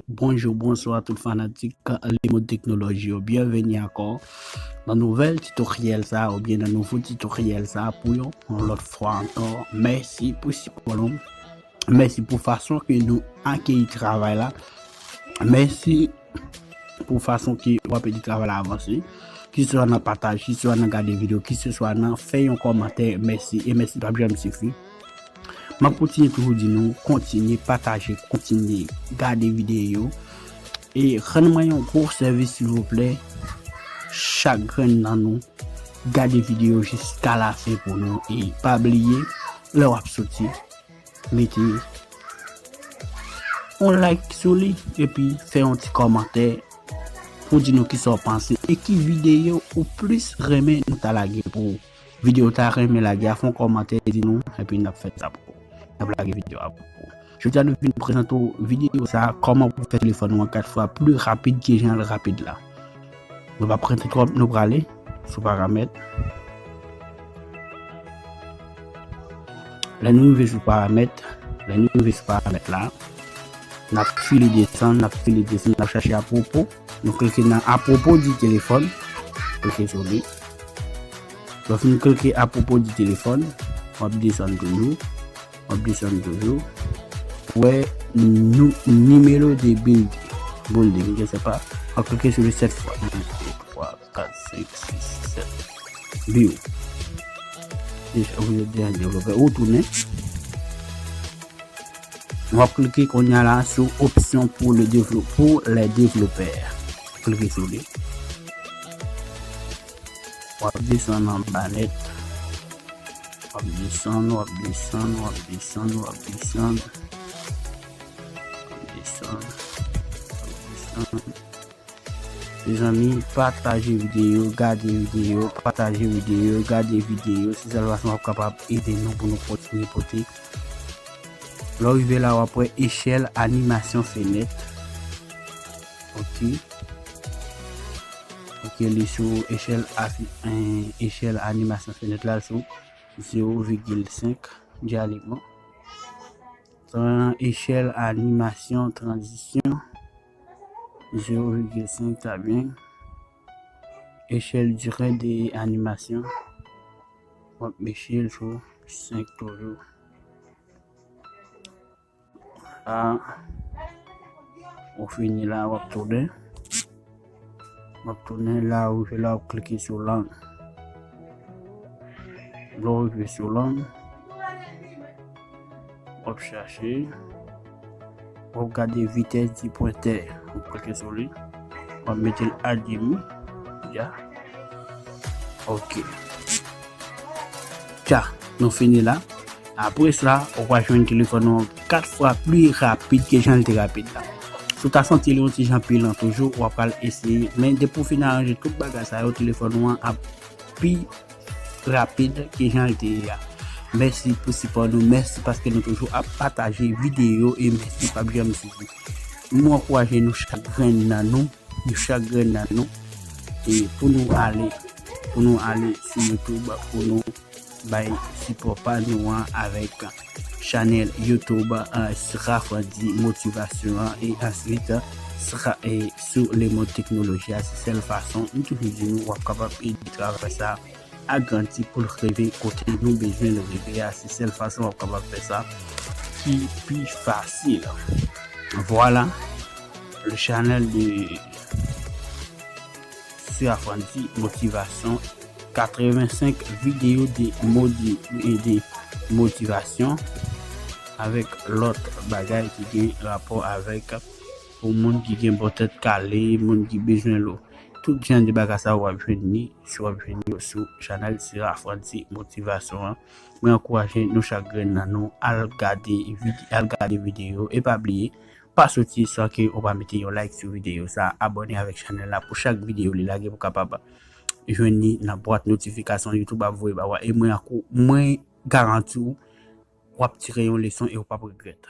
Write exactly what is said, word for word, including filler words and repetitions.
Bonjou, bonswa tout fanatik Le Mot Teknoloji yo. Byenveni ankò nan nouvèl titoryèl sa oubyen nan nouvo titoryèl sa pou yon, yon lòt fwa ankò. Mèsi pou sipò nou. Mèsi pou fason ke nou akeyi travay la. Mèsi pou fason ke w ap ede travay la avanse. Kisiswa nan pataj, kisiswa nan gade videyo, kisiswa nan fè yon kòmantè. Mèsi e mèsi p ap janm sifi. M ap kontinye toujou di nou, kontinye pataje, kontinye gade videyo. E rann mwen yon gwo sèvis, silvouplè. Chak grenn nan nou, gade videyo jiska lafen pou nou. E pa bliye, lè w ap soti, mete yon like sou li, epi fè yon ti kòmantè pou di nou kisa w panse e ki videyo ou plis renmen nou ta lage pou ou. Videyo w ta renmen lage a, fè yon kòmantè, di nou, epi n ap fè sa pou ou. N ap lage videyo a pou ou. Jodi a, nou vin prezante w videyo sa, kòman pou fè telefòn ou an kat fwa pli rapid ke jan l rapid la. Nou p ap rete twòp, nou prale sou paramèt. Lè nou rive sou paramèt, lè nou rive sou paramèt la, n ap file desann, n ap file desann, n ap chache apwopo. Nou klike nan apwopo di telefòn. Klike sou li. Lè w fin klike apwopo di telefòn, w ap desann toujou. W ap desann toujou. Ou wè nou, nimero de build, building, je sais pas. W ap klike sou li sèt fwa. Twa, kat, senk, sis, sèt. View. Deja, ou deja devlope. Ou tounen. W ap klike kounye a la sou opsyon pou le devlo-, pou les développeurs. Klike sou li. W ap desann anba nèt. W ap desann, w ap desann, w ap desann, w ap desann. W ap desann, w ap desann. Mezanmi, pataje videyo, gade videyo, pataje videyo, gade videyo. Se sèl fason w ap kapab ede nou pou nou kontinye pote. Lè w rive la, w ap wè echèl animasyon fenèt. Ok. Ok, li sou echèl afi-, en, echèl animasyon fenèt la, l sou zewo vigil senk dyalegman. Tran-, echèl animasyon tranzisyon, zewo vigil senk, ta byen. Echèl dire de animasyon, w ap meche l sou senk toujou. La, ou fini la, w ap tounen. W ap tounen la, ou rive la, w ap klike sou lang. Lè w rive sou lang, w ap chache, w ap gade vitès di pwentè. W ap klike sou li. W ap mete l a demi. Ya. Ok. Tcha, nou fini la. Apre sa, ou va jwenn telefòn ou an kat fwa pli rapid ke jan l te rapid la. Si w ta santi li yon ti jan pi lan toujou, w ap pral eseye. Men depi w fin aranje tout bagay sa yo, telefòn ou an ap pi rapid ke jan l te ye a. Mèsi pou sipò nou, mèsi paske nou toujou ap pataje videyo e mèsi p ap janm sifi. Nou ankouraje nou chak grenn nan nou, nou chak grenn nan nou, e pou nou ale, pou nou ale sou YouTube, pou nou bay sipò pa nou an avèk chanèl YouTube, eh, Srafrandi Motivasyon an, e answit, eh, Sra-, e sou Le Mot Teknoloji a, se sèl fason, m toujou di nou, w ap kapab ede travay sa agrandi pou l rive kote nou bezwen l rive a, se sèl fason w ap kapab fè sa ki pi fasil. Vwala, le chanèl de Srafrandi Motivasyon, katrevensenk videyo de modi-, e de motivasyon avèk lòt bagay ki gen rapò avèk pou moun ki gen bon tèt kale, moun ki bezwen lo. Tout jan de bagay sa w ap jwenn li, si w ap jwenn yo sou chanèl Srafrandi Motivasyon an. Mwen ankouraje nou chak grenn nan nou al gade vide-, al gade videyo e pa bliye, pa soti san ke ou pa mete yon like sou videyo sa, abòne avèk chanèl la pou chak videyo li lage pou kapab jwenn li nan bwat notifikasyon YouTube ap voye ba ou a. E mwen ankou-, mwen garanti w, w ap tire yon leson e w p ap regrèt.